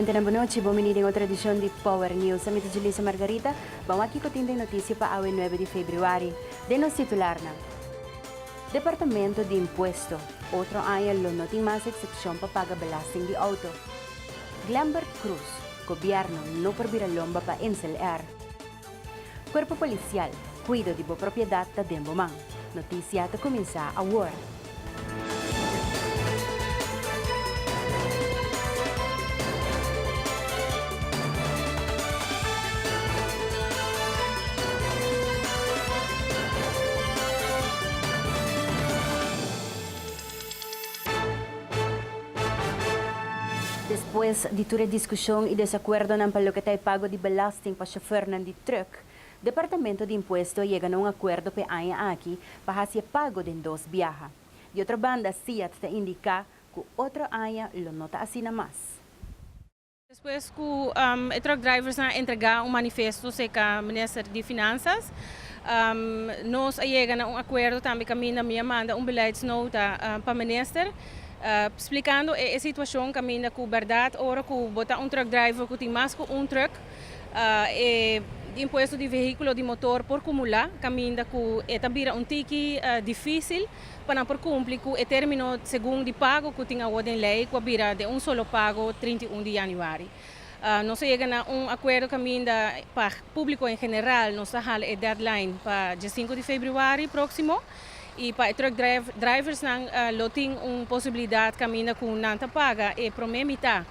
Televidentenan bon nochi, bon bini den otro edicion di Power News. Ami ta Julissa Margarita, ban wak kico tin den noticia pa awe nuebe di februari. Den nos titularnan. Departamento di Impuesto, Otro aña lo no tin mas excepcion pa paga belasting di auto. Glenbert Croes, Gobierno no por bira lomba pa Insel Air. Cuerpo Policial, Cuido di bo propiedad ta den bo man. Noticia ta cuminsa awor. Despues di tur e diskushon i desakuerdonan pa loke ta e pago di belasting pa shofernan di trùk, Departamento di Impuesto a yega na un akuerdo p'e aña aki pa hasi e pago den dos biaha. Di otro banda SIAD ta indiká ku otro aña lo no ta asina mas. Despues ku e truck driversnan a entregá un manifesto serka Minister di Finansas, nos a yega na un akuerdo tambe kaminda mi a manda un beleidsnota pa Minister splikando e situashon kaminda ku bèrdat ora ku bo ta un truck driver ku tin mas ku un truck e impuesto di vehíkulo di motor por kumulá kaminda ku e ta bira un tiki difísil pa nan por kumpli ku e término segun di pago ku tin awor den lei ku a bira den un solo pago 31 di yanüari. Nos a yega na un akuerdo kaminda pa públiko en general nos ta hala e deadline pa diesinku di febrüari próksimo i pa e truck driversnan lo tin un posibilidat kaminda ku nan ta paga e promé mitá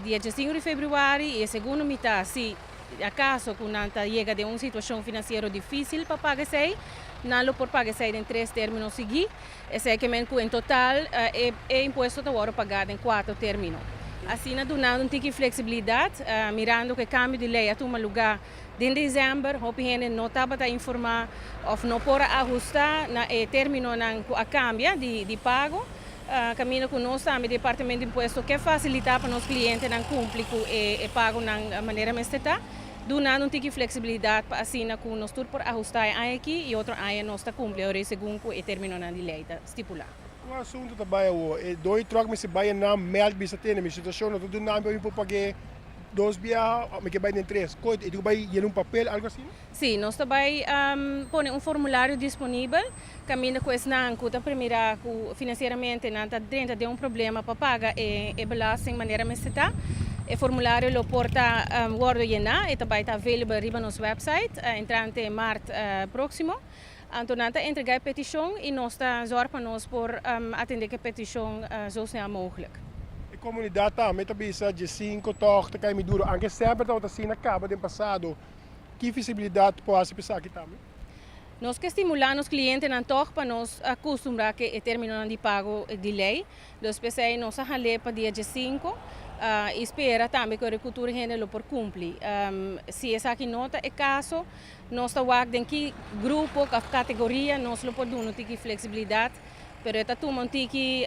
dia diesinku di febrüari i e segundo mitá si Akaso ku nan ta yega den un situashon finansiero difísil pa paga esei, nan lo por paga esei den tres término siguí. Esei ke men ku en total e impuesto ta wòrdu pagá den kuater término. Asina dunando un tiki fleksibilidat, mirando ku e kambio di lei a tuma lugá den desèmber, hopi hende no tabata informá òf no por a ahustá na e términonan ku a kambia di pago. Kaminda ku nos tambe Departamento di Impuesto ke fasilitá pa nos klientenan kumpli ku e pagonan manera mester ta, dunando un tiki fleksibilidat pa asina ku nos tur por ahustá e aña aki i otro aña nos ta kumpli ora segun ku e términonan di lei ta stipulá. Un asuntu ta bai awor, e doño tròk mester bai e nan mèld bisa tene mi situashon no ta duna mi pa mi por pag'é dos biaha òf mi ke bai den tres, koe e tin ku bai yena un papel algu asina? Sí, nos ta bai pone un formulario disponibel kaminda ku esnan ku ta premirá ku finansieramente nan ta drenta den un problema pa paga e belasting manera mester ta. E formulario lo por ta wòrdu yená, e ta bai ta available riba nos website entrante mart próksimo. Anto nan ta entregá e petishon i nos ta zòrg pa nos por atendé ku e petishon zo snel mogelijk. E komunidat tambe ta bisa dje sinku tòg ta kai mi duro, anke semper tabata asina kaba den pasado. Ki visibilidat por hasi pa esaki tambe? Nos ke stimulá nos klientenan tòg pa nos akustumbrá ke e términonan di pago di lei. Dus p'esei nos a hal'é pa dia djesinku i spera tambe ku e tur hende lo por kumpli. Si esaki no ta e kaso, nos ta wak den ki grupo òf kategoria nos lo por duna un tiki fleksibilidat. Pero e ta tuma un tiki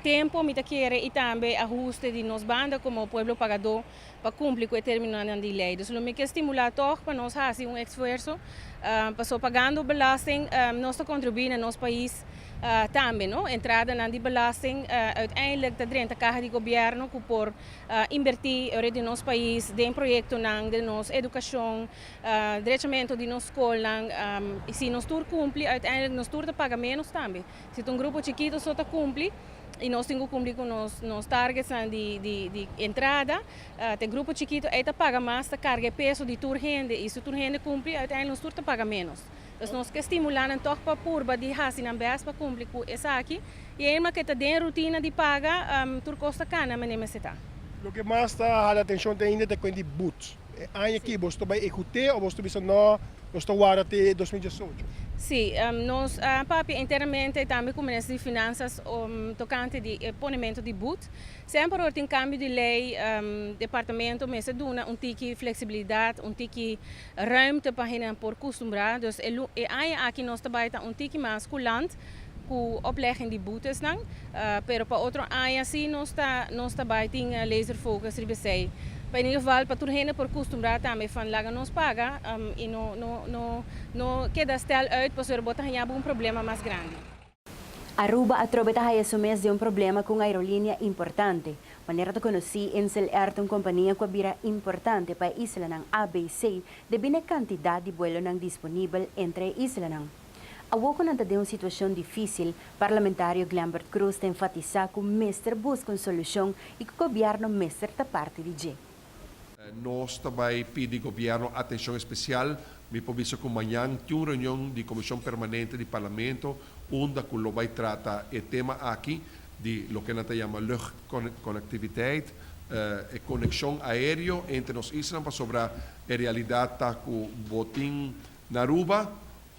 tempu, mi ta kere, i tambe ahuste di nos banda komo pueblo pagadó pa kumpli ku e términonan di lei. Dus lo mi ke stimulá tòg pa nos hasi un esfuerso, pasobra pagando belasting nos ta kontribuí na nos pais tambe, no. Entradanan di belasting uiteindelijk ta drenta kaha di gobièrnu ku por inbertí ora di nos pais den proyektonan, den nos edukashon, drechamentu di nos skolnan. I si nos tur kumpli uiteindelijk nos tur ta paga ménos tambe. Si ta un grupo chikitu so ta kumpli. I nos tin ku kumpli ku nos nos targetsnan di di di entrada. Ta e grupo chikitu ei ta paga mas, ta karga e peso di tur hende i si tur hende kumpli uiteindelijk nos tur ta paga ménos. Dus nos ke stimulá nan tòg pa purba di hasi nan bèst pa kumpli ku esaki i eenmaal ke ta den rutina di paga tur kos ta kana manera mester ta. Loke mas ta hala atenshon te ainda ta e kuent di but. E aña aki boso ta bai ehut'é o boso ta bisa no, nos ta warda te 2018? Sí, nos a papia internamente tambe ku Minister di Finansas tokante di e ponementu di but. Semper ora tin kambio di lei, departamento mester duna un tiki fleksibilidat, un tiki ruimte pa hendenan por kustumbrá. Dus e aña aki nos ta bai ta un tiki mas kulant ku oplegging di butesnan, pero pa otro aña si nos ta nos ta bai tin laser focus riba esei. Pa in ieder geval pa tur hende por kustumbrá tambe van laga nos paga i no no no no keda stel uit pasobra bo ta haña bo un problema mas grandi. Aruba atrobe ta haya su mes den un problema cu un aerolinea importante. Manera ta konosí, Insel Air ta un kompania ku a bira importante pa e islanan ABC debí na e kantidat di buelonan disponibel entre e islanan. Awor ku nan ta den un situashon difísil, parlamentario Glenbert Croes ta enfatisá ku mester buska un solushon i ku gobièrnu mester ta parti di dje. Nos ta bai pidi gobièrnu atenshon espesial. Mi por bisa ku mañan tin un reunion di Komishon Permanente di Parlamento unda ku lo bai trata e tema aki di loke nan ta yama luchtconnectiviteit, e konekshon aéreo entre nos islanan pasobra e realidat ta ku bo tin na Aruba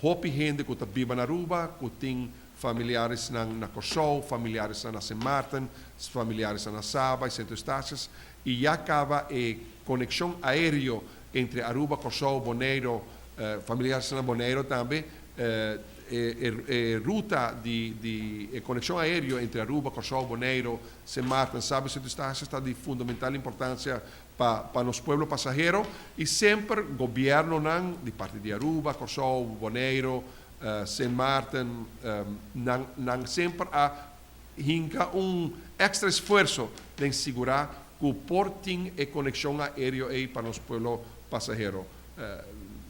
hopi hende ku ta biba na Aruba ku tin familiaresnan na Kòrsou, familiaresnan na Sint Maarten, familiaresnan na Saba i Sint Eustatius i ya kaba e konekshon aéreo entre Aruba, Kòrsou, Boneiru, familiaresnan na Boneiru tambe, e ruta di e konekshon aéreo entre Aruba, Kòrsou, Boneiru, Sint Maarten, Saba i Sint Eustatius ta di fundamental importansia pa nos pueblo pasahero i semper gobièrnunan di parti di Aruba, Kòrsou, Boneiru, Sint Maarten nan nan semper a hinka un èkstra esfuerso den sigurá ku por tin e konekshon aéreo ei pa nos pueblo pasahero.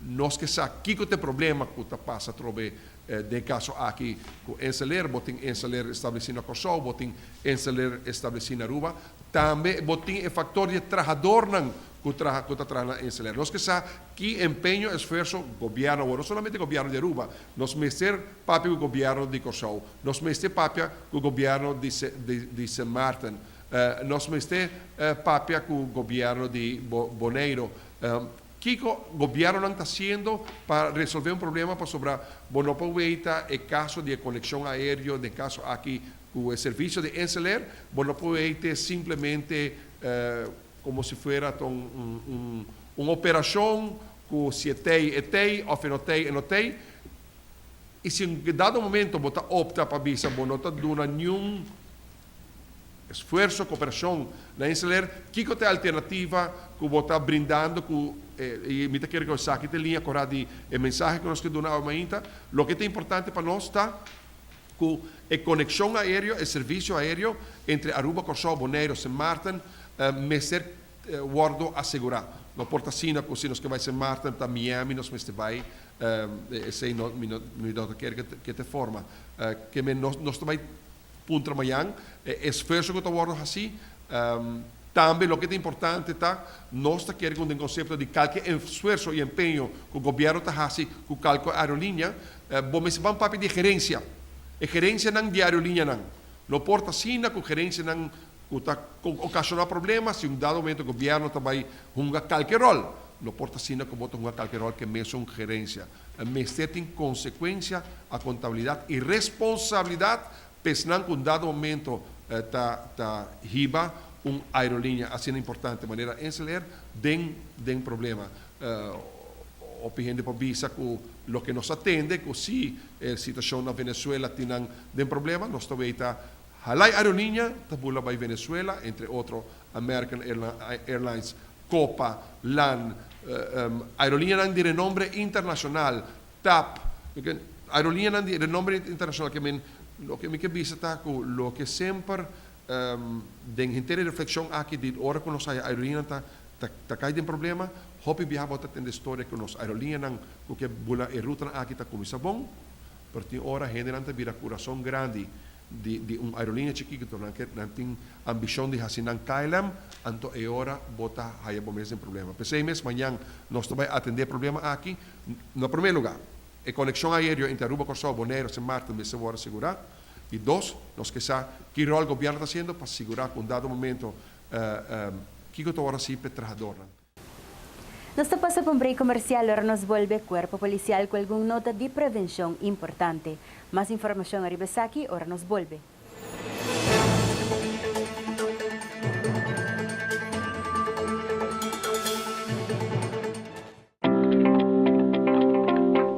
Nos ke sa kiko ta e problema ku ta pasa atrobe den e kaso aki ku InselAir. Bo tin InselAir establesí na Kòrsou, bo tin InselAir establesí na Aruba. Tambe bo tin e faktor di e trahadornan ku traha ku ta traha na InselAir. Nos ke sa ki empeño, esfuerso gobièrnu awor, no solamente gobièrnu di Aruba, nos mester papia ku gobièrnu di Kòrsou, nos mester papia ku gobièrnu di di Sint Maarten, nos mester papia ku gobièrnu di Boneiru. Kiko gobièrnunan ta hasiendo pa resolvé un problema pasobra bo no por weita e kaso di e konekshon aéreo den kaso aki ku e servisio di InselAir, bo no por weite simplemente komo si fuera ta un un operashon ku si e tei e tei òf e no tei e no tei i si un dado momento bo ta opta pa bisa bo no ta duna niun Esfuerso, koperashon na InselAir, kiko ta e alternativa ku bo ta brindando ku i mi ta kere ku esaki ta e liña korá di e mensahe ku nos ke duna awe mainta. Loke ta importante pa nos ta ku e konekshon aéreo, e servisio aéreo entre Aruba, Kòrsou, Boneiru, Sint Maarten mester wòrdu asegurá. No por ta asina ku si nos ke bai Sint Maarten ta Miami nos mester bai, esei no mi no ta kere ke ta e forma. Ke men nos ta bai Puntra mañan e esfuerso ku ta wòrdu hasí. Tambe loke ta importante ta nos ta kere ku den konsepto di kalke esfuerso i empeño ku gobièrnu ta hasi ku kalke aerolínea, bo mester ban papia di e gerensia. E gerensianan di aerolíneanan. No por ta asina ku gerensianan ku ta okashoná problema si un dado momento gobièrnu ta bai hunga kalke ròl. No por ta asina ku bo ta hunga kalke ròl ku e mesun gerensia. Mester tin konsekuensia a kontabilidat i responsabilidat p'esnan ku un dado momento ta ta hiba un aerolínea asina importante manera InselAir den den problema. Hopi hende por bisa ku loke nos a tende ku si e situashon na Venezuela tin nan den problema nos ta weita halai aerolínea ta bula bai Venezuela entre otro American Airlines Copa, lan, aerolíneanan di renombre internashonal, tap, aerolíneanan di renombre internashonal ke men loke mi ke bisa ta ku loke semper den henter e reflekshon aki di ora ku nos haya aerolíneanan ta ta kai den problema, hopi biaha bo ta tende storia ku nos aerolíneanan ku ke bula e rutanan aki ta kuminsá bon, pero tin ora hendenan ta bira kurason grandi di di un aerolinea chikito nan ke nan tin ambishon di hasi nan KLM anto e ora bo ta haya bo mes den problema. P'esei mes mañan nos ta bai atende e problema aki. Na prome luga e konekshon aereo entre Aruba, Kòrsou, Boneiru, Sint Maarten mester wòrdu sigurá. Di dos, nos ke sa ki ròl gobièrnu ta hasiendo pa sigurá ku un dado momento kiko ta wòrdu hasi p'e trahadornan. Nos ta pasa pa un break comercial ora nos bolbe Cuerpo Policial cu algun nota di prevencion importante. Mas informacion ariba esaki ora nos bolbe.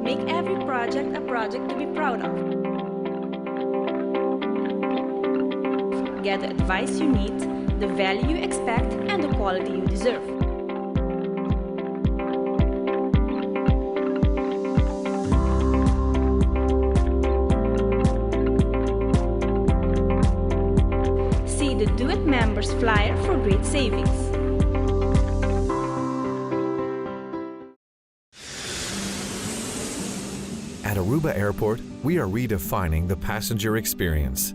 Make every project a project to be proud of. Get the advice you need, the value you expect and the quality you deserve. See the Do It members flourish. supplier for great savings. At Aruba Airport, we are redefining the passenger experience.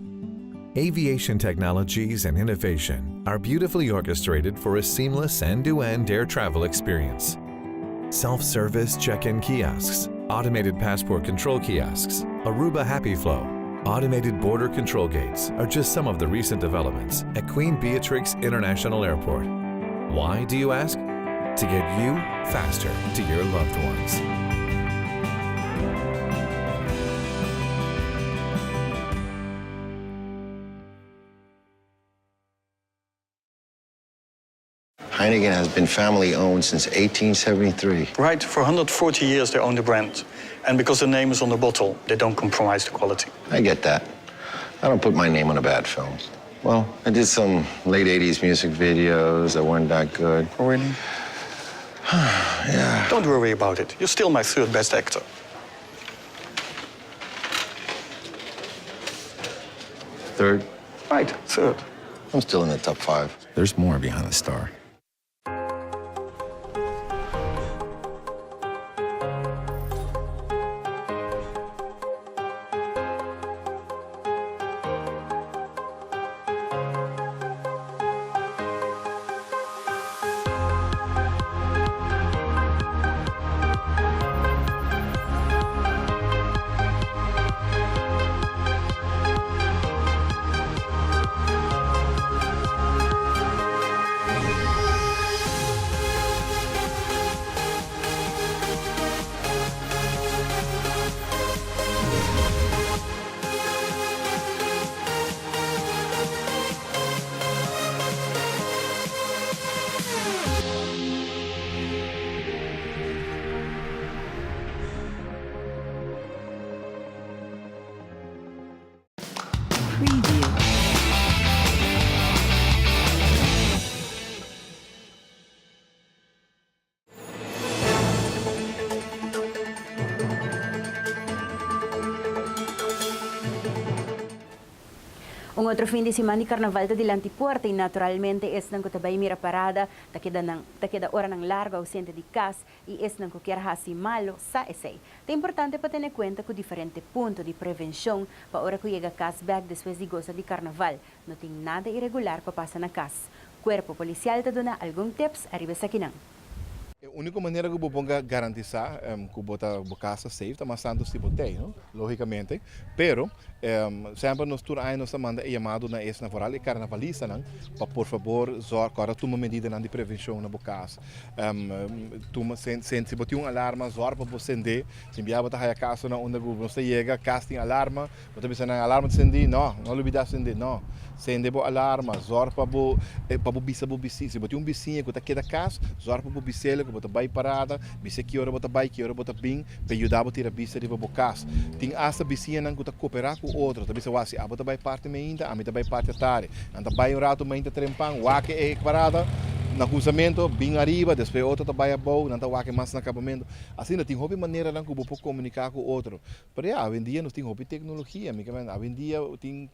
Aviation technologies and innovation are beautifully orchestrated for a seamless end-to-end air travel experience. Self-service check-in kiosks, automated passport control kiosks, Aruba Happy Flow, automated border control gates are just some of the recent developments at Queen Beatrix International Airport. Why, do you ask? To get you faster to your loved ones. Heineken has been family owned since 1873. Right, for 140 years they own the brand. And because the name is on the bottle, they don't compromise the quality. I get that. I don't put my name on a bad film. Well, I did some late 80s music videos that weren't that good. Oh, really? Yeah. Don't worry about it. You're still my third best actor. Third? Right, third. I'm still in the top five. There's more behind the star. Preview. Un otro fin di siman di carnaval ta dilanti porta y naturalmente esnan cu ta bay mira parada ta keda nan ta keda oranan largo ausente di cas y esnan cu kier haci malo sa esey. Ta importante pa tene cuenta cu diferente punto di prevencion pa ora cu yega cas bek despues di gosa di carnaval. No tin nada iregular pa pasa na cas. Cuerpo Policial ta duna algun tips ariba esakinan. E úniko manera ku bo por garantisá ku bo ta bo kas ta safe ta mas tantu si bo tei, no? Lógikamente. Pero, semper nos tur aña nos ta manda e yamado na esnan, foral e karnavalistanan, pa por fabor zòrg kòrda tuma medidanan di prevenshon na bo kas. Tuma, si bo tin un alarma, zòrg pa bo sendé. Sin bia bo ta haya kasonan unda ku nos ta yega, kas tin alarma, Bo ta bisa nan alarma ta sendí? No, no lubidá sendé, no. Sende bo alarma, zòrg pa bo pa bo bisa bo bisiña. Si bo tin un bisiña ku ta keda kas, zòrg pa bo bis'el ku bo ta bai parada, bis'é ki ora bo ta bai, ki ora bo ta bin, pa e yuda bo tira bista riba bo kas. Tin asta bisiñanan ku ta koperá ku otro, ta bisa, Wak, si abo ta bai parti meinta, ami ta bai parti atari. Nan ta bai un ratu mainta trempan, wak e parada na kuminsamentu, bin ariba, despues otro ta bai abou, nan ta wak e mas na kabamentu. Asina tin hopi maneranan ku bo por komuniká ku otro. Pero ya, awendia nos tin hopi teknologia, mi ke men, awendia tin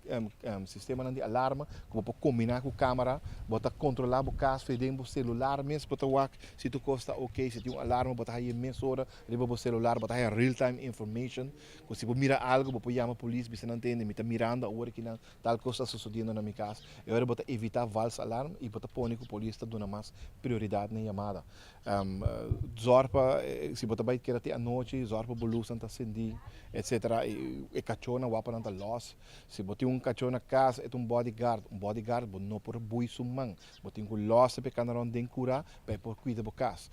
sistemanan di alarma ku bo por kombiná ku kamera, bo ta kontrolá bo kas fe den bo selular mes, bo ta wak si tur kos ta oke, si tin un alarma bo ta haña mesora riba bo selular, bo ta haña real time information, ku si bo mira algu bo por yama polis bisa nan tende mi ta mirando awor kinan tal kos ta sosodiendo na mi kas, e ora bo ta evitá vals alarm i bo ta pone ku polis ta duna mas prioridat na e yamada. Zòrg pa si bo ta bai keda te anochi, zòrg pa bo lusnan ta sendí, etsetera. E kachónan wapanan ta lòs. Si bo tin un kachó na kas, e ta un bodyguard. Un bodyguard bo no por bui su man. Bo tin ku lòs e pa e kanda rònt den kurá pa e por kuida bo kas.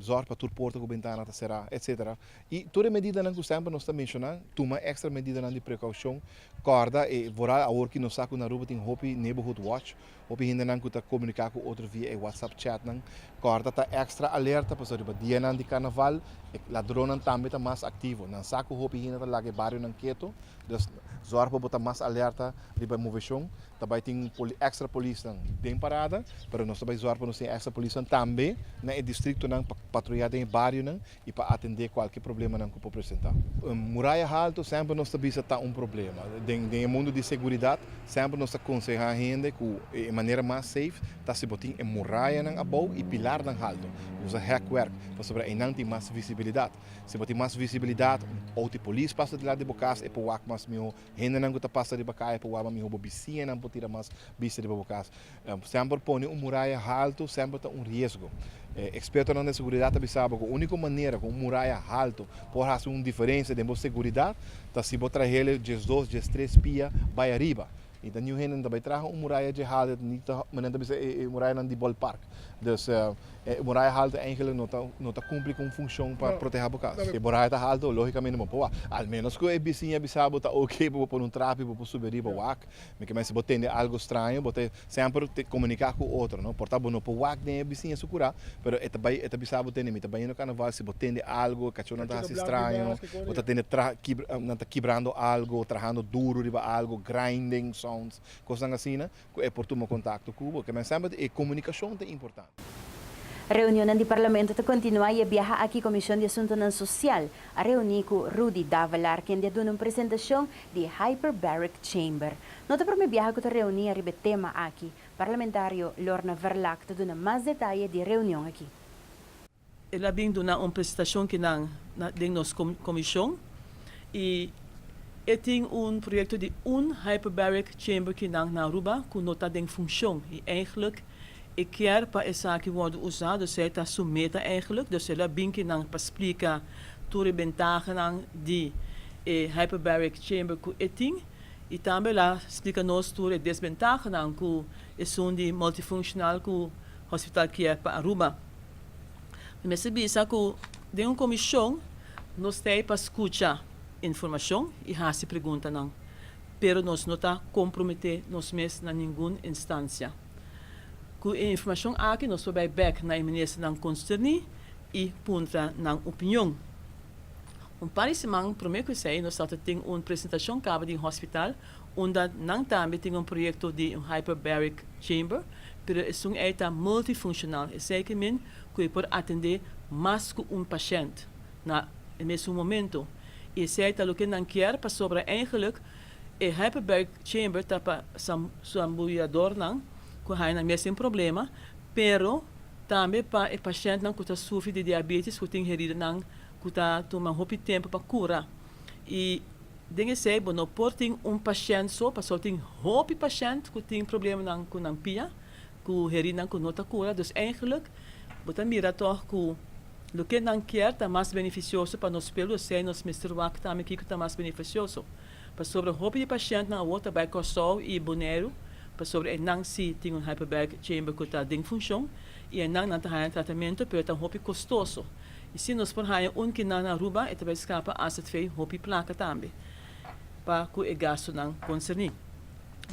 Zòrg pa tur porta ku bentana ta será, etsetera. I tur e medidanan ku semper nos ta menshoná, tuma èkstra medidanan di prekoushon. Kòrda e vooral awor ki nos sa ku na Aruba tin hopi neighborhood watch. Hopi hendenan ku ta komuniká ku otro via e WhatsApp chatnan. Kòrda ta èkstra alerta pasobra riba dianan di karnaval E ladronnan tambe ta mas aktivo. Nan sa ku hopi hende ta laga e barionan ketu, dus zòrg pa bo ta mas alerta riba e moveshon. Ta bai tin èkstra polisnan den parada, pero nos ta bai zòrg pa nos tin èkstra polisnan tambe na e distriktonan pa patruyá den e barionan i pa atendé kualke problemanan ku por presentá. Muraya haltu semper nos ta bisa ta un problema. Den e mundu di seguridat semper nos ta konsehá hende ku e manera mas safe ta si bo tin e murayanan abou i pilarnan haltu. Usa hekwerk pasobra einan tin mas visibilidat. Si bo tin mas visibilidat, un outo di polis pasa dilanti di bo kas e por wak mas mihó, hendenan ku ta pasa riba kaya por wak mas mihó, bo bisiñanan por tira mas bista riba bo kas. Semper pone un muraya haltu semper ta un riesgo. Ekspertonan den seguridat ta bisa bo ku úniko manera ku un muraya haltu por hasi un diferensia den bo seguridat ta si bo trahel 12, 13 pia bai ariba. I ta niun hende no ta bai traha un muraya dje haltu, ni ta manera ta bisa e murayanan di ballpark. Dus e muraya haltu eigenlijk no ta no ta kumpli ku un funshon pa proteha bo kas. Si e muraya ta haltu, logikamente bo por wak. Al menos ku e bisiña bisa bo ta oke pa bo pone un trapi bo por subi ariba wak. Mi ke mester bo tende algu straño, bo ta semper te komuniká ku otro, no? Por ta bo no por wak den e bisiña su kurá, pero e ta bai e ta bisa bo tende mi ta bai yendo karnaval, si bo tende algu, e kachónan ta hasi straño, bo ta tende tra kibra nan ta kibrando algu, trahando duru riba algu, grinding sounds, kosnan asina, ku e por tuma kontakto ku bo. Ke men semper e komunikashon ta importante. Reunionnan di Parlamento ta kontinuá i e biaha aki Komishon di Asuntunan Sosial a reuní ku Rudy Davelaar kende a duna un presentashon di Hyperbaric Chamber. No ta promé biaha ku ta reuní ariba e tema aki. Parlamentario Lorna Verlaak ta duna mas detaye di e reunion aki. El a bin duna un presentacion kinan na den nos comision y e tin un proyecto di un hyperbaric chamber kinan na Aruba cu no ta den funcion y eigenlijk e kier pa esaki wordo usa, dus esey ta su meta eigenlijk, dus el a bin kinan pa splica tur e bentahanan di e hyperbaric chamber cu e tin y tambe el a splica nos tur e desbentahanan cu esun di multifunctional cu hospital kier pa Aruba. Mi mester bisa ku den un komishon nos ta ei pa skucha informashon i hasi preguntanan, pero nos no ta komprometé nos mes na ningun instansia. Ku e informashon aki nos por bai bèk na e ministernan konserní i puntra nan opinion. Un par di siman promé ku esei nos tabata tin un presentashon kaba di un hospital unda nan tambe tin un proyekto di un hyperbaric chamber, pero esun ei ta multifunshonal, esei ke men ku e por atendé mas ku un pashènt na e mesun momento. I esei ta loke nan kier pasobra eigenlijk e hyperbaric chamber ta pa sambuyadornan ku haña nan mes den problema, pero tambe pa e pashèntnan ku ta sufri di diabetes ku tin heridanan ku ta tuma hopi tempu pa kura. I Den esei bo no por tin un pashènt so, pasobra tin hopi pashènt ku tin problemanan ku nan pia, ku herinan ku no ta kura. Dus eigenlijk bo ta mira tòg ku loke nan kier ta mas benefisioso pa nos pueblo, esei nos mester wak tambe kiko ta mas benefisioso. Pasobra hopi di pashèntnan awor ta bai Kòrsou i Boneiru, pasobra einan si tin un hyperbaric chamber ku ta den funshon i einan nan ta haña tratamentu, pero ta hopi kostoso. I si nos por haña un kinan na Aruba e ta bai skapa azv hopi plaka tambe pa ku e gastunan konserní.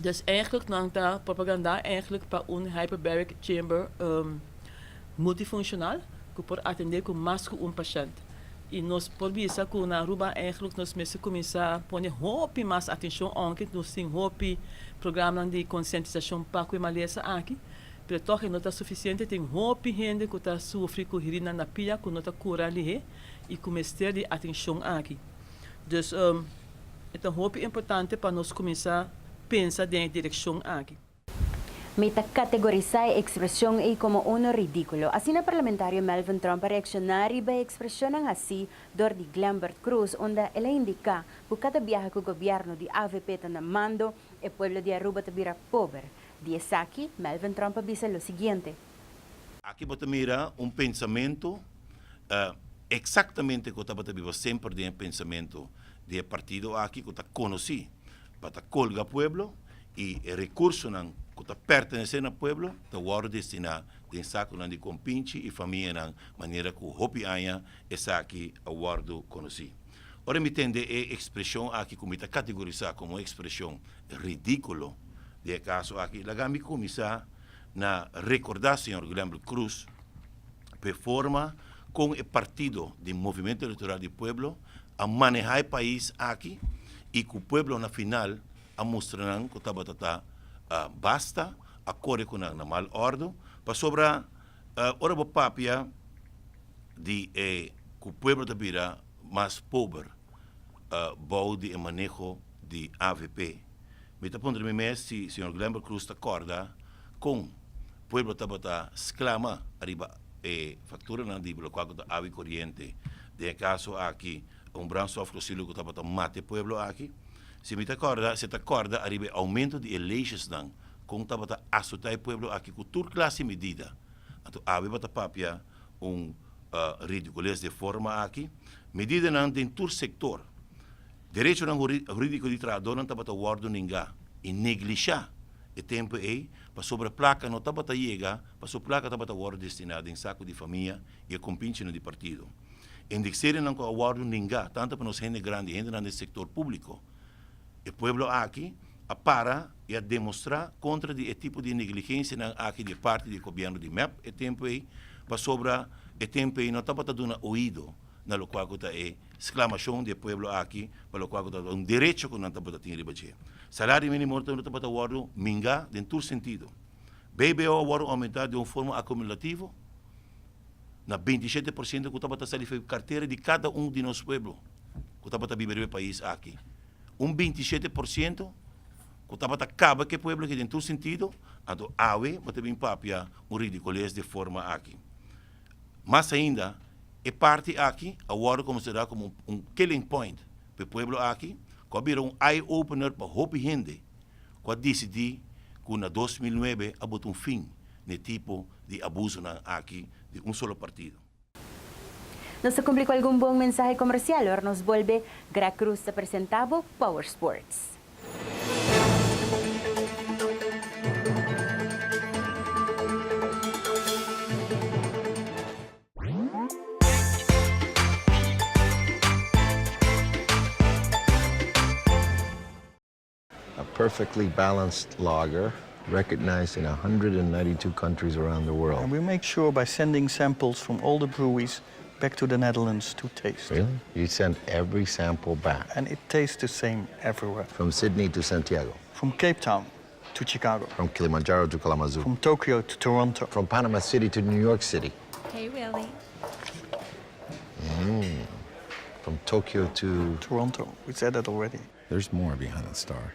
Dus eigenlijk nan ta propagandá eigenlijk pa un hyperbaric chamber multifunshonal ku por atendé ku mas ku un pashènt. I nos por bisa ku na Aruba eigenlijk nos mester kuminsá pone hopi mas atenshon ounke nos tin hopi programanan di konsientisashon pa ku e malesa aki. Pero tòg e no ta sufisiente, tin hopi hende ku ta sufri ku herinan na pia ku no ta kura lihé i ku mester di atenshon aki. Dus e ta hopi importante pa nos kuminsá pensa den e direkshon aki. Mi ta kategorisá e ekspreshon ei komo uno ridíkulo. Asina parlamentario Melvin Tromp a reakshoná riba e ekspreshonnan hasí dor di Glenbert Croes unda el a indiká ku kada biaha ku gobièrnu di avp ta na mando, e pueblo di Aruba ta bira pober. Di esaki, Melvin Tromp a bisa lo siguiente. Aki bo ta mira un pensamentu eksaktamente ku tabata biba semper den e pensamentu di e partido aki ku ta konosí pa ta kolga pueblo i e rekursonan ku ta pertenesé na pueblo ta wòrdu destiná den sakunan di kompinchi i famianan manera ku hopi aña esaki a wòrdu konosí. Ora mi tende e ekspreshon aki ku mi ta kategorisá komo un ekspreshon ridíkulo den e kaso aki, laga mi kuminsá na rekordá señor Glenbert Croes pa e forma kon e partido di Movimiento Electoral di Pueblo a maneha e pais aki i ku pueblo na final a mustra nan ku tabata ta basta, a kore ku nan na mal òrdu, pasobra ora bo papia di e ku pueblo ta bira mas pober bou di e maneho di avp, mi ta puntra mi mes si señor Glenbert Croes ta kòrda kon pueblo tabata sklama ariba e fakturanan di lokual ku ta awa i koriente, den e kaso aki un brandstoffossiel ku tabata mata e pueblo aki. Si mi ta kòrda, si e ta kòrda ariba e oumento di e leyesnan kon tabata asotá e pueblo aki ku tur klase medida. Anto awe bo ta papia un ridikules di e forma aki. Medidanan den tur sektor. Derechonan hurídiko di trahadónan tabata wòrdu ningá i neglishá e tempu ei pasobra plaka no tabata yega, pasobra plaka tabata wòrdu destiná den saku di famia i e kompinchinan di partido. Indexerinan ku a wòrdu ningá tantu pa nos hende grandi i hendenan den sektor públiko. E pueblo aki a para i a demostrá kontra di e tipo di negligensianan aki di e parti di e gobièrnu di mep e tempu ei, pasobra e tempu ei no tabata duna oido na lokual ku ta e sklamashon di e pueblo aki pa lokual ku ta un derecho ku nan tabata tin riba dje. Salario minimo tabata wòrdu mingá den tur sentido. BBO a wòrdu oumentá den un forma akumulativo na 27 por siento ku tabata sali for e kartera di kada un di nos pueblo ku tabata biba riba e pais aki. Un 27 por siento ku tabata kaba ku e pueblo aki den tur sentido, anto awe bo ta bin papia un ridikules di e forma aki. Mas ainda, e parti aki a wòrdu konsiderá komo un killing point pa e pueblo aki, ku a bira un eye opener pa hopi hende ku a disidí ku na 2009 a bota un fin na e tipo di abusonan aki di un solo partido. Nos ta kumpli ku algun bon mensahe komersial ora nos bolbe. Greg Cruz ta presentá bo Power Sports. A perfectly balanced lager recognized in 192 countries around the world. And we make sure by sending samples from all the breweries back to the Netherlands to taste. Really? You send every sample back? And it tastes the same everywhere. From Sydney to Santiago? From Cape Town to Chicago. From Kilimanjaro to Kalamazoo? From Tokyo to Toronto. From Panama City to New York City? Hey, Willie. From Tokyo to... Toronto. We said that already. There's more behind the star.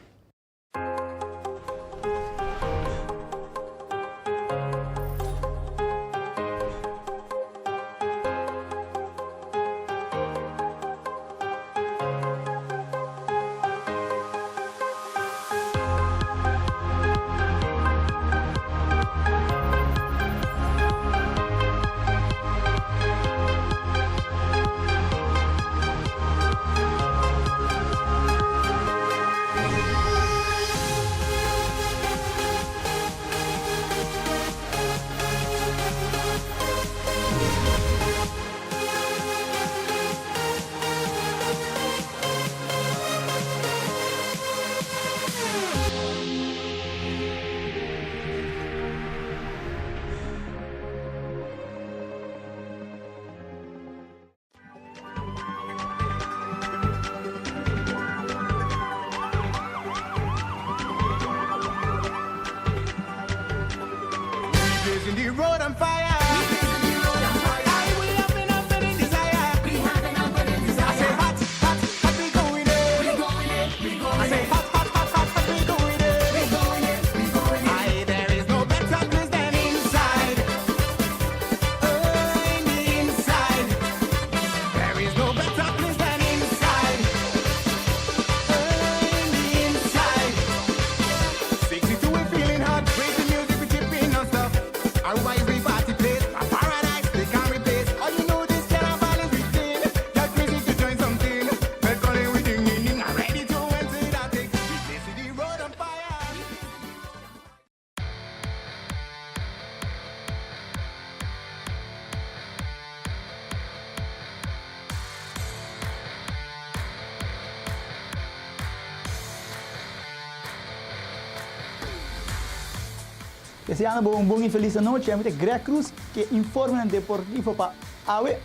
Deseando bo un bon y feliz anochi. Ami ta Greg Cruz cu informenan deportivo pa. Awe,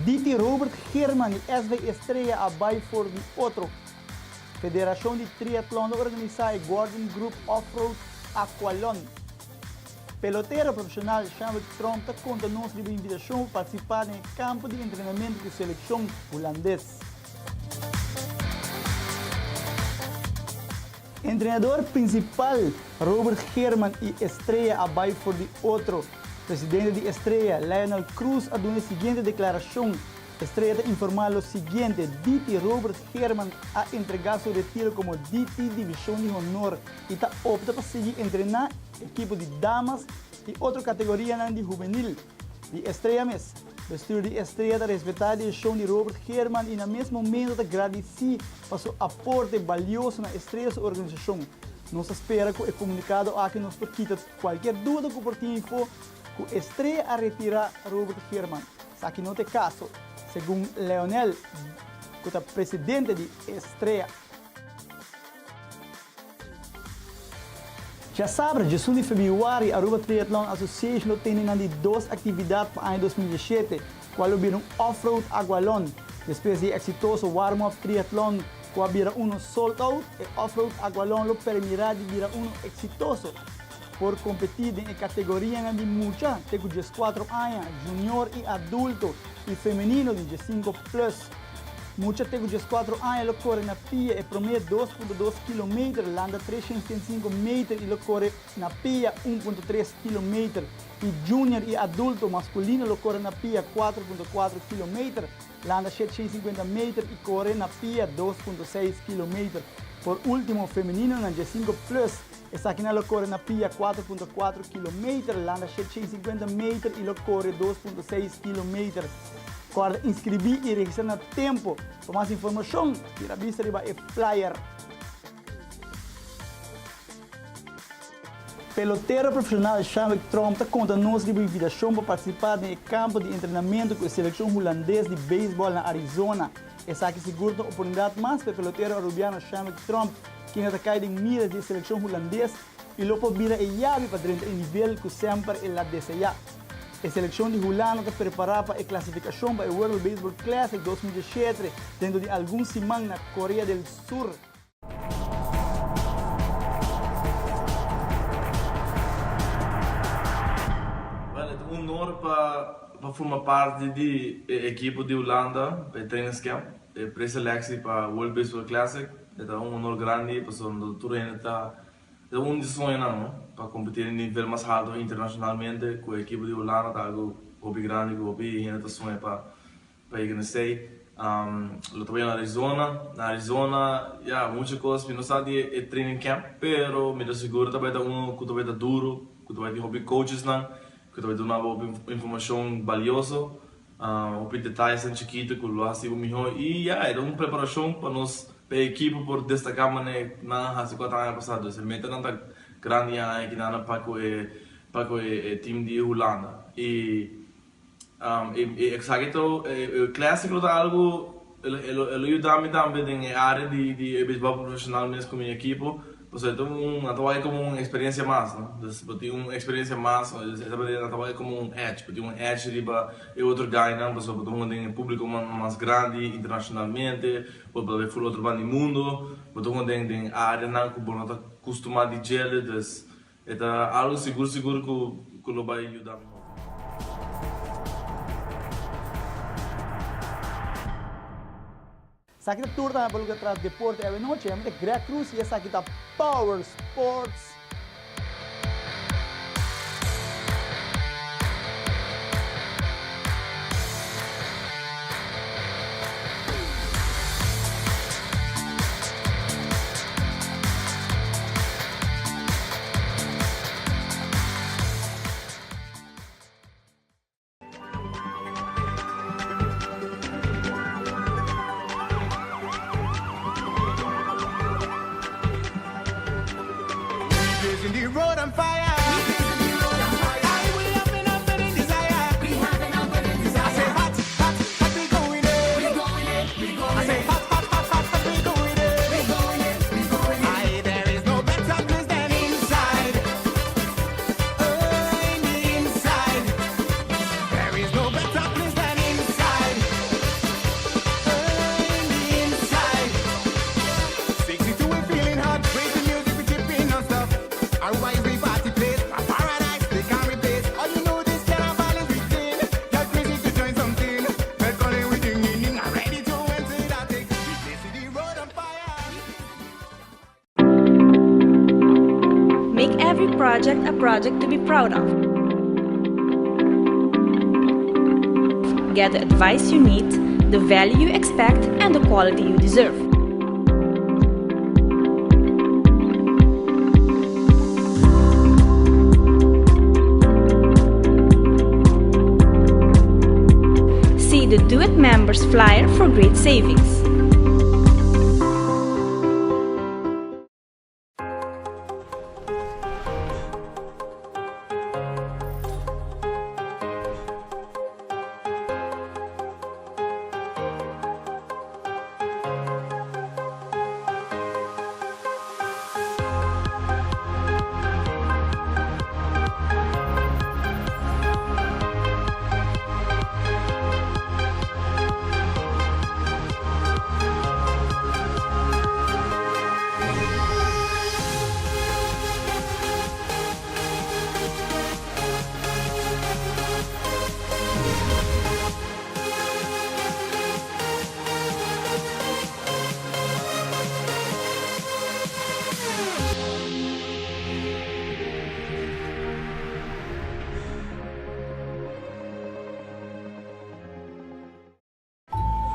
DT Robert Geerman di SV Estrella a bai for di otro. Federashon di Triatlon lo organisá e Gordon Group Off-Road Aqualon. Pelotero profeshonal Shanwick Tromp ta konta nos riba invitashon pa partisipá den e kampo di entrenamentu ku selekshon hulandes. Entrenador prinsipal Robert Geerman i Estrella a bai for di otro. Presidente di Estrella, Lionel Cruz a duna e siguiente deklarashon, Estrella ta informá lo siguiente, DT Robert Geerman a entregá su retiro komo DT Divishon di Honor i ta opta pa sigui entrená ekipo di damas i otro kategorianan di hubenil di Estrella mes. Bestuur di Estrella ta respetá e desishon di Robert Geerman i na mes momento ta gradisí pa su aporte balioso na Estrella su organisashon. Nos ta spera ku e komunikado aki nos por kita kualkier duda ku por tin info ku Estrella a retirá Robert Geerman. Esaki no ta e kaso, segun Leonel ku ta presidente di Estrella. Djasabra, diesun di febrüari, Aruba Triathlon Association lo tene nan di dos aktividat pa aña 2017, kual lo bira un Off-Road Agualon. Despues di e eksitoso Warm-Up Triathlon ku a bira uno sold out, e Off-Road Agualon lo permirá di bira uno eksitoso. Por kompetí den e kategorianan di mucha te ku dieskuatro aña, junior i adulto, i femenino di diesinku plus. Mucha te ku dieskuatro aña lo kore na pia e promé 2.2 kilometer, landa 305 meter i lo kore na pia 1.3 kilometer. I junior i adulto maskulino lo kore na pia 4.4 kilometer, landa 750 meter i kore na pia 2.6 kilometer. Por último, femeninonan diesinku plus Esakinan lo kore na pia 4.4 kilometer, landa 750 meter i lo kore 2.6 kilometer. Kòrda inskribí i registrá na tempu. Pa mas informashon, tira bista riba e flyer. Pelotero profeshonal Shanwick Tromp ta konta nos riba invitashon pa partisipá den e kampo di entrenamentu ku e selekshon hulandes di beisbòl na Arizona. Esaki sigur ta un oportunidat mas pa e pelotero arubiano Shanwick Tromp Kende ta kai den mira di e selekshon hulandes i lo por bira e yabi pa drenta e nivel ku semper el a deseá. E selekshon di Hulanda ta prepará pa e klasifikashon pa e World Baseball Classic 2017 dentro di algun siman na Korea del Sur. Bueno, e ta un honor pa forma parti di e ekipo di Hulanda pa e trainingscamp. E preselectie pa World Baseball Classic e ta un honor grandi pasobra tur hende ta ta un di soñonan no pa competi na nivel mas halto internacionalmente cu e ekipo di Hulanda ta algo hopi grandi cu hopi hende ta soña pa pa yega na esey. Lo ta bay na Arizona, na Arizona ya mucho cos mi no sa di e training camp pero mi ta sigur ta bay ta uno cu ta bay ta duro cu ta bay tin hopi coachesnan cu ta bay duna bo hopi informacion balioso. Hopi detayesnan chikitu ku lo hasi bo mihó i ya e ta un preparashon pa nos pa e ekipo por destaká manera nan a hasi kuater aña pasá. Dus e metanan ta grandi e aña kinan pa ku e pa ku e tim di Hulanda i e esaki ta e classic lo ta algu e lo yuda mi tambe den e área di di e beisbòl profeshonal mes ku mi ekipo. Pasobra e ta un, nan ta wak komo un eksperensia mas, no? Dus bo tin un eksperensia mas, e ta nan ta wak komo un edge, bo tin un edge riba e otro guynan pasobra bo ta hunga den e públiko mas grandi internashonalmente, bo ta bai ful otro banda di mundo, bo ta hunga den den áreanan ku bo no ta kustumá di djele, dus e ta algu sigur sigur ku ku lo bai yuda mi hopi. Esaki ta tur tambe pa loke ta tras deporte awe nochi. Ami ta Greg Cruz y esaki ta Power Sports. every project a project to be proud of. Get the advice you need, the value you expect, and the quality you deserve. See the Do It Members flyer for great savings.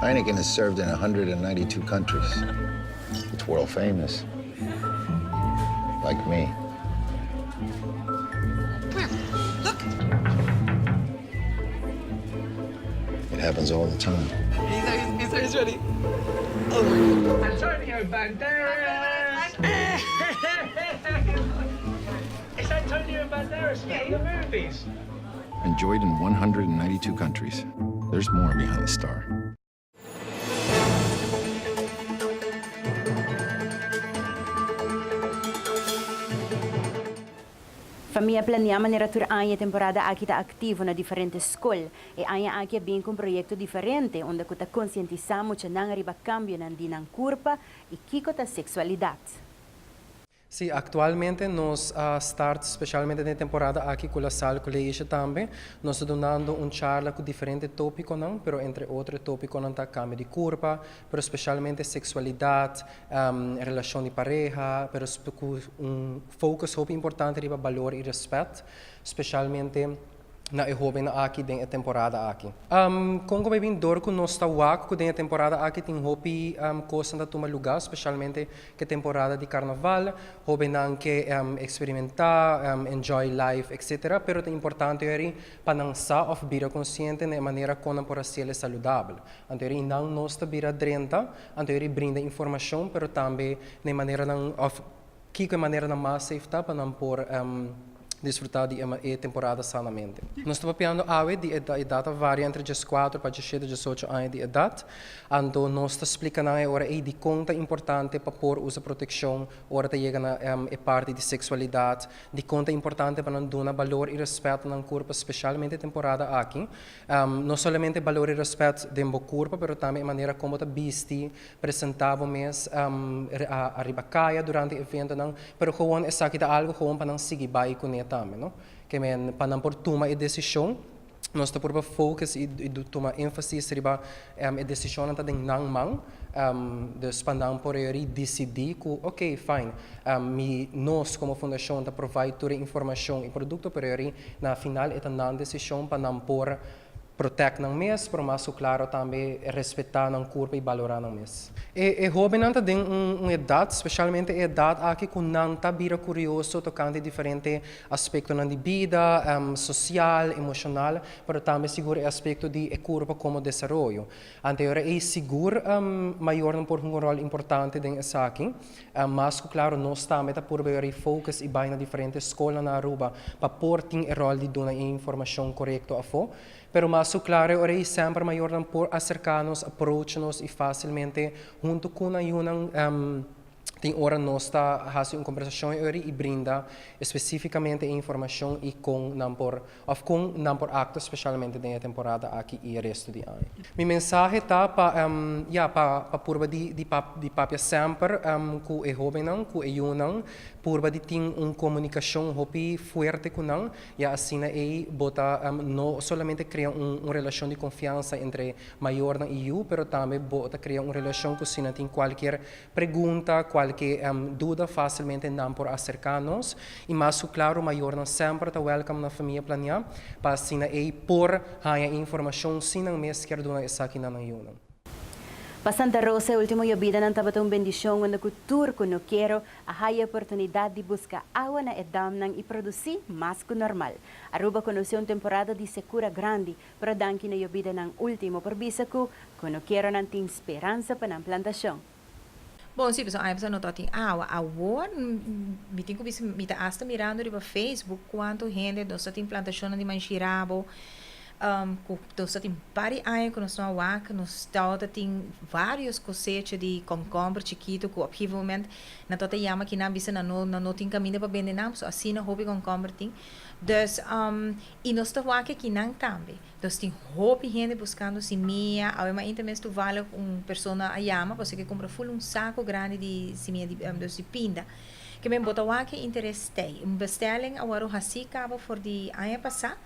Heineken has served in 192 countries. It's world famous. Like me. Where? Look. It happens all the time. He's, he's, he's ready. Oh my God. Antonio Banderas! It's Antonio Banderas from the movies. Enjoyed in 192 countries. There's more behind the star. Famia Planea manera tur aña e temporada aki ta activo na diferente scol. E aña aki a bin cu un proyecto diferente unda cu ta concientisa muchanan riba cambionan di nan curpa y kico ta sexualidad. Sí, actualmente nos a start specialmente den e temporada aki cu La Salle College tambe. Nos ta dunando un charla cu diferente topiconan, pero entre otro e topiconan ta cambio di curpa, pero specialmente sexualidad, relacion di pareha, pero cu un focus hopi importante riba balor y respet, specialmente na e hobennan aki den e temporada aki. Con cu bay bin dor cu nos ta wak cu den e temporada aki tin hopi cosnan ta tuma luga, specialmente cu e temporada di carnaval, hobennan ke experimenta, enjoy life etc. Pero ta importante eri pa nan sa of bira consciente na e manera con nan por haciel e saludabel. Anto eri nan nos ta bira drenta, anto eri brinda informacion pero tambe na e maneranan of Kiko e maneranan mas safe ta pa nan por disfruta di e temporada sanamente? Nos ta papiando awe di e edat ta varia entre dieskuater pa diesshete, diesocho aña di edat. Anto nos ta splika nan e ora ei dikon ta importante pa por usa protekshon ora ta yega na e parti di seksualidat, dikon ta importante pa nan duna balor i rèspèt na nan kurpa spesialmente e temporada aki. No solamente balor i rèspèt den bo kurpa pero tambe e manera kon bo ta bisti, Presentá bo mes ariba kaya durante eventonan, pero gewoon esaki ta algo gewoon pa nan sigui bai kuné tambe, no? Ke men pa nan por tuma e desishon, nos ta purba focus i tuma énfasis riba e desishonnan ta den nan man, dus pa nan por e disidí ku ok, fine, mi, nos komo fundashon ta provide tur e informashon i produkto, pero e na final e ta nan desishon pa nan por Protect nan mes, pero mas ku klaro tambe respetá nan kurpa i balorá nan mes. E e hóbennan ta den un un edat, spesialmente e edat aki ku nan ta bira kurioso tokante diferente aspektonan di bida, sosial, emoshonal, pero tambe sigur e aspekto di e kurpa komo desaroyo. Ante ora ei sigur mayornan por hunga un ròl importante den esaki. Mas ku klaro nos tambe ta purba yora e focus i bai na diferente skolnan na Aruba pa por tin e ròl di duna e informashon korekto afó. Pero mas ku klaro e ora ei semper mayornan por aserká nos, approach nos i fásilmente huntu ku nan yunan tin ora nos ta hasi un kombersashon e ora ei i brinda espesífikamente e informashon i kon nan por Of kon nan por aktua spesialmente den e temporada aki i e resto di aña. Mi mensahe ta pa ya pa pa purba di di di papia semper ku e hóbennan, ku e yunan, purba di tin un komunikashon hopi fuerte ku nan, ya asina ei bo ta no solamente krea un un relashon di konfiansa entre mayornan i yu, pero tambe bo ta krea un relashon ku si nan tin kualkier pregunta, kualkier. kualke duda fásilmente nan por aserká nos i mas ku klaro mayornan semper ta wèlkam na Famia Planiá pa asina ei por haña e informashon si nan mes kier duna esaki na nan yunan. Pa Santa Rosa e ultimo yobidanan tabata un bendishon unda ku tur kunukero a haya e oportunidat di buska awa na e damnan i produsí mas ku normal. Aruba konosé un temporada di sekura grandi, pero danki na yobidanan ultimo por bisa ku kunukeronan tin speransa pa nan plantashon. Bon, si, pasobra aña pasá no tabatin awa. Awor, mi tin ku bisa, mi ta asta mirando riba Facebook kuantu hende nos ta tin plantashonnan di manshirabo, ku nos ta tin par di aña ku nos no a wak, nos tabata tin vários kosecha di kònkòmber chikitu ku op gegeven moment nan tabata yama kinan bisa nan no nan no tin kaminda pa bende nan, pasobra asina hopi kònkòmber tin. Dus, i nos ta wak akinan tambe. Nos tin hopi hende buskando simia. Awe mainta mes toevallig un persona a yama pasobra e ke kumpra ful un sako grandi di simia di dus di pinda. Ke men bo ta wak e interes tei. Un bestelling a wòrdu hasí kaba for di aña pasá.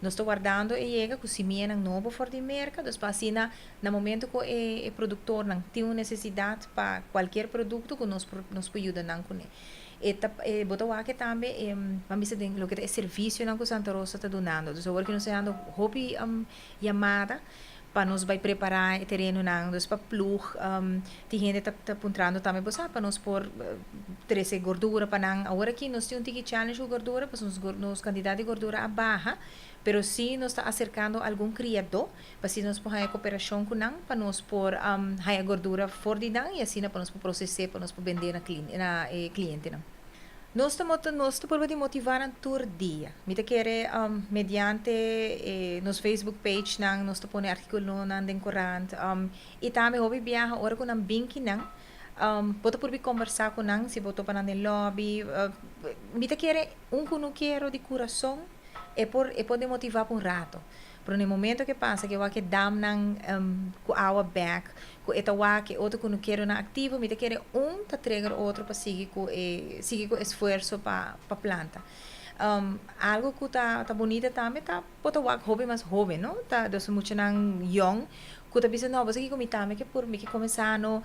Nos ta wardando e yega ku simianan nobo for di Merka. Dus pa asina na momento ku e e produktornan tin un nesesidat pa kualkier produkto ku nos por nos por yuda nan kuné. E ta e bo ta wak tambe e ban bisa den loke ta e servicionan cu Santa Rosa ta dunando. Dus awor ki nos ta hando hopi yamada pa nos bai prepara e terenonan, dus pa ploeg, tin hende ta ta puntrando tambe bo sa pa nos por trece gordura pa nan. Awor aki nos tin un tiki challenge cu gordura pasobra nos nos cantidad di gordura a baha, pero si nos ta acercando algun criador pa asina nos por haya cooperacion cu nan pa nos por haya gordura for di nan y asina pa nos por proces'é pa nos por bendé na na e clientenan. Nos ta nos ta purba di motiva nan tur dia. Mi ta kere mediante e nos Facebook page nan nos ta pone articulonan den corant y tambe hopi biaha ora cu nan bin kinan bo ta purba di combersa cu nan si bo topa nan den lobby. Mi ta kere un cunukero di curason e por e por demotiva pa un rato. Pero na e momento ke pasa ke wak e damnan ku awa bek, ku e ta wak e otro kunukeronan aktivo, mi ta kere un ta trigger otro pa sigui ku e sigui ku esfuerso pa pa planta. Algo ku ta ta bunita tambe ta por ta wak hopi mas hoben no, ta dos muchanan yong ku ta bisa no bo sa kiko mi tambe ke por mi ke kome sano,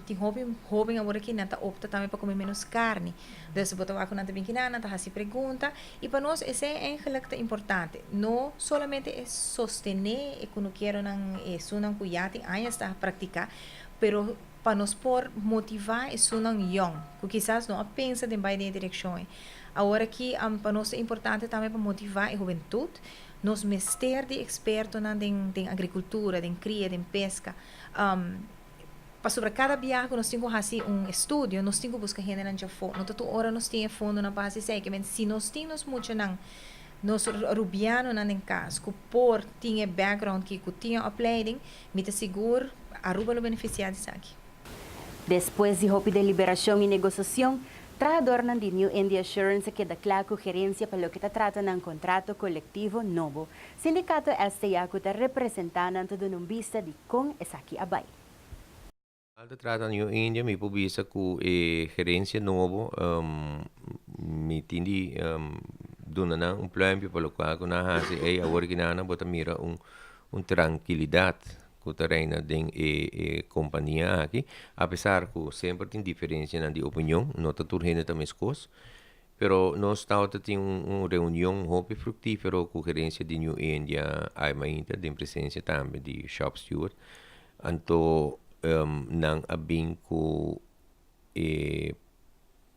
tin hopi hoben awor aki nan ta opta tambe pa kome menos karni. Dus bo ta wak ku nan ta bin kinan, nan ta hasi pregunta. I pa nos esei eigenlijk ta importante. No solamente e sostené e kunukeronan, esunnan ku ya tin añas ta praktiká, pero pa nos por motivá esunnan yòn, ku kisas no a pensa den bai den e direkshon ei. Awor aki pa nos ta importante tambe pa motivá e hubentut. Nos mester di ekspertonan den den agrikultura, den kria, den peska. Pasobra kada biaha ku nos tin ku hasi un estudio, nos tin ku buska hendenan djafó. No ta tur ora nos tin e fondonan pa hasi esei. Ke men si nos tin nos muchanan, nos rubianonan den kas ku por tin e background ki, ku tin e opleiding, mi ta sigur Aruba lo benefisiá di esaki. Despues di hopi deliberashon i negosashon, trahadornan di New India Assurance a keda kla ku gerensia pa loke ta trata nan kontrato kolektivo nobo. Sindikato STA ku ta representá nan ta duna un bista di kon esaki a bai. Al ta trata New India mi por bisa ku e gerensia nobo mi tin di duna nan un pluimpje pa lokual ku nan a hasi ei awor ki nan bo ta mira un un trankilidat ku ta reina den e e kompania aki apesar ku semper tin diferensianan di opinion no ta tur hende ta meskos Pero nos tabata tin un reunion hopi fructifero cu gerencia di New India ay mainta den presencia tambe di shop steward. Anto nan a bin cu e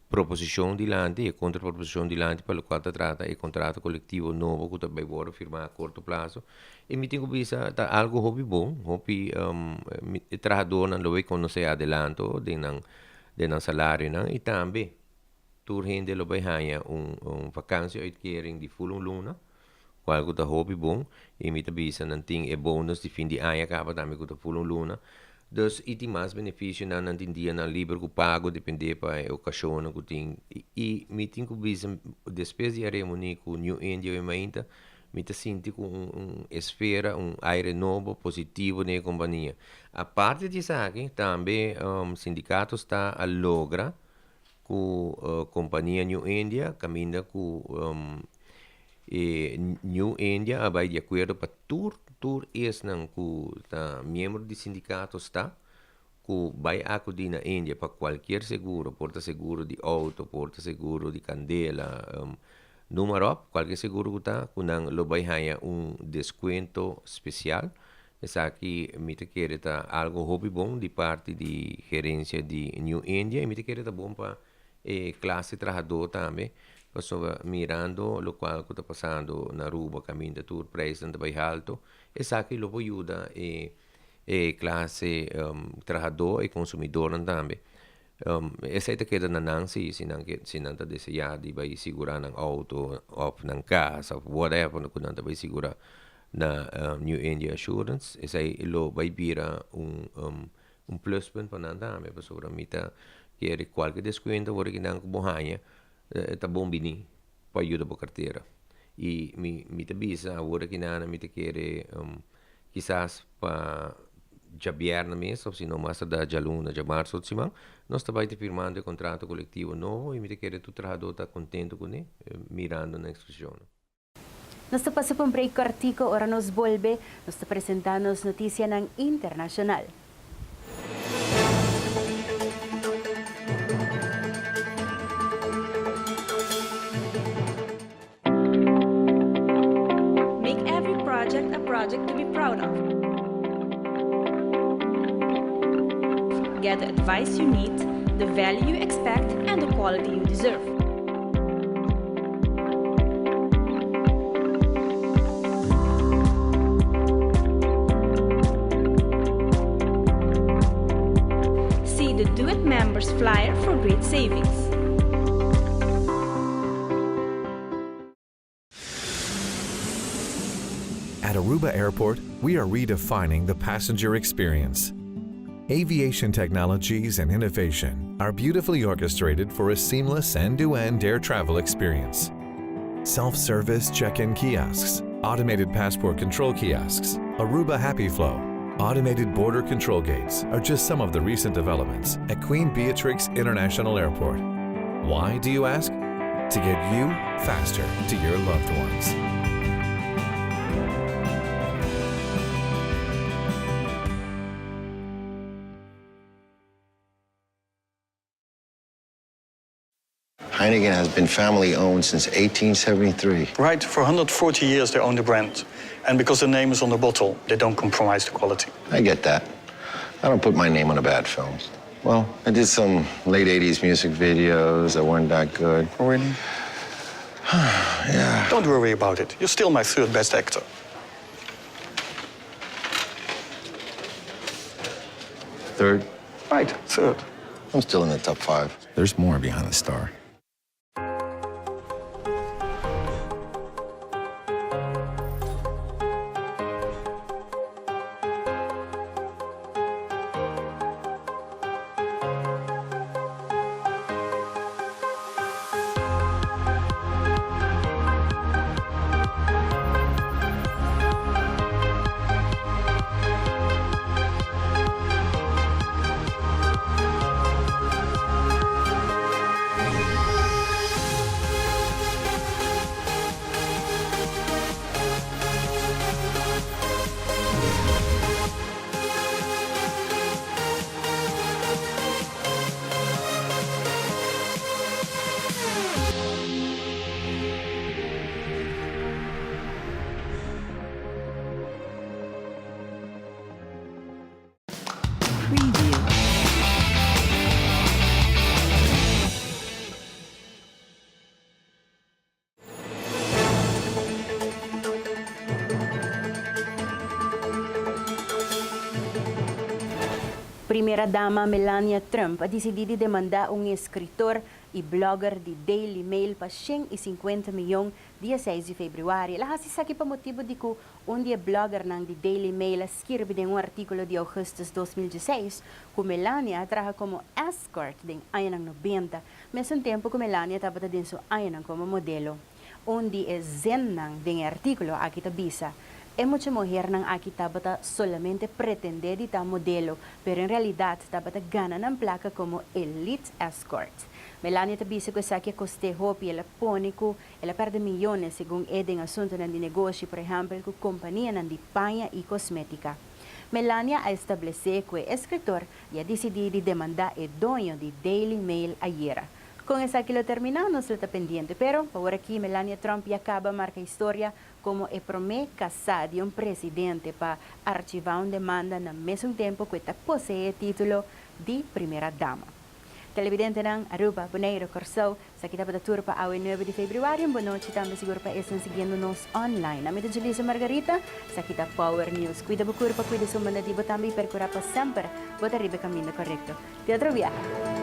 proposicion dilanti, e contra proposicion dilanti pa locual ta trata e contrato colectivo nobo cu ta bay wordo firma a corto plazo. Y mi tin cu bisa ta algo hopi bon, hopi e trahadornan lo bay conoce adelanto den nan den nan salarionan y tambe Tur hende lo bai haña un un vakantie-uitkering di ful un luna, kual ku ta hopi bon, i mi ta bisa nan tin e bonus di fin di aña kaba tambe ku ta ful un luna. Dus i tin mas benefisionan, nan tin dianan liber ku pago depende pa e okashonnan ku tin. I mi tin ku bisa despues di a reuní ku New India oe mainta, mi ta sinti ku un un esfera, un aire nobo, positivo den e kompania. Aparte di esaki tambe sindikato sta a logra ku kompania New India kaminda ku e New India a bai di akuerdo pa tur tur esnan ku ta miembro di sindikato sta. ku bai akudí na India pa kualkier seguro, por ta seguro di outo, por ta seguro di kandela, noem maar op, kualkier seguro ku ta, ku nan lo bai haña un deskuento spesial. Esaki mi ta kere ta algo hopi bon di parti di gerensia di New India i mi ta kere ta bon pa e klase trahadó tambe, pasobra mirando lokual ku ta pasando na Aruba kaminda tur preisnan ta bai halto, esaki lo por yuda e e klase trahadó e konsumidornan tambe. Esei ta keda na nan si, si nan ke si nan ta deseá di bai sigurá nan outo òf nan kas òf whatever ku nan ta bai sigurá na New India Assurance, esei lo bai bira un un pluspunt pa nan tambe pasobra mi ta kere kualke deskuento wor ki nan ku bo haña ta bon bini pa yuda bo kartera. I mi mi ta bisa awor aki nan mi ta kere Kisas pa djabièrnè mes òf si no mas tardá djaluna, djamars otro siman, nos ta bai ta firmando e kontrato kolektivo nobo i mi ta kere tur trahadó ta kontentu kuné mirando nan ekspreshonnan. Nos ta pasa pa un break kòrtiku, ora nos bolbe nos ta presentá nos notisianan internashonal. Make every project a project to be proud of. Get the advice you need, the value you expect, and the quality you deserve. See the Do It Members flyer for great savings. At Aruba Airport, we are redefining the passenger experience. Aviation technologies and innovation are beautifully orchestrated for a seamless end-to-end air travel experience. Self-service check-in kiosks, automated passport control kiosks, Aruba Happy Flow, automated border control gates are just some of the recent developments at Queen Beatrix International Airport. Why, do you ask? To get you faster to your loved ones. Heineken has been family owned since 1873. Right, for 140 years they own the brand. And because the name is on the bottle, they don't compromise the quality. I get that. I don't put my name on a bad film. Well, I did some late 80s music videos that weren't that good. Oh, really? yeah. Don't worry about it. You're still my third best actor. Third? Right, third. I'm still in the top five. There's more behind the star. Preview. Primera dama Melania Trump a disidí di demandá un eskritor i blogger di Daily Mail pa 150 miyon dia seis di febrüari. El a hasi esaki pa motibu di ku un di e bloggernan di Daily Mail a skirbi den un artíkulo di ougùstùs 2016 ku Melania a traha komo escort den añanan nobenta, Mesun tempu ku Melania tabata den su añanan komo modelo. Un di e zennan den e artíkulo aki ta bisa, E mucha muhernan aki tabata solamente pretendé di ta modelo, pero en realidat tabata gana nan plaka komo elite escort. Melania ta bisa ku esaki a kost'é hopi, el a pone ku el a pèrdè miyones, segun e, den asuntunan di negoshi, por ehèmpel ku kompanianan di paña i kosmétika. Melania a establesé ku e eskritor i a disidí di demandá e doño di Daily Mail ayera. Kon esaki lo terminá nos lo ta pendiente, pero pa ora aki Melania Trump ya kaba marka historia komo e promé kasá di un presidente pa archivá un demanda na mesun tempu ku e ta poseé título di primera dama. Televidentenan, Aruba, Boneiru, Kòrsou, esaki tabata tur pa awe nuebe di febrüari. Un bonochi tambe sigur pa esnan siguiendo nos online. Ami ta Julissa Margarita, esaki ta Power News. Kuida bo kurpa, kuida su manda di bo tambe i perkurá pa semper bo ta riba e kaminda korekto. Te otro biaha!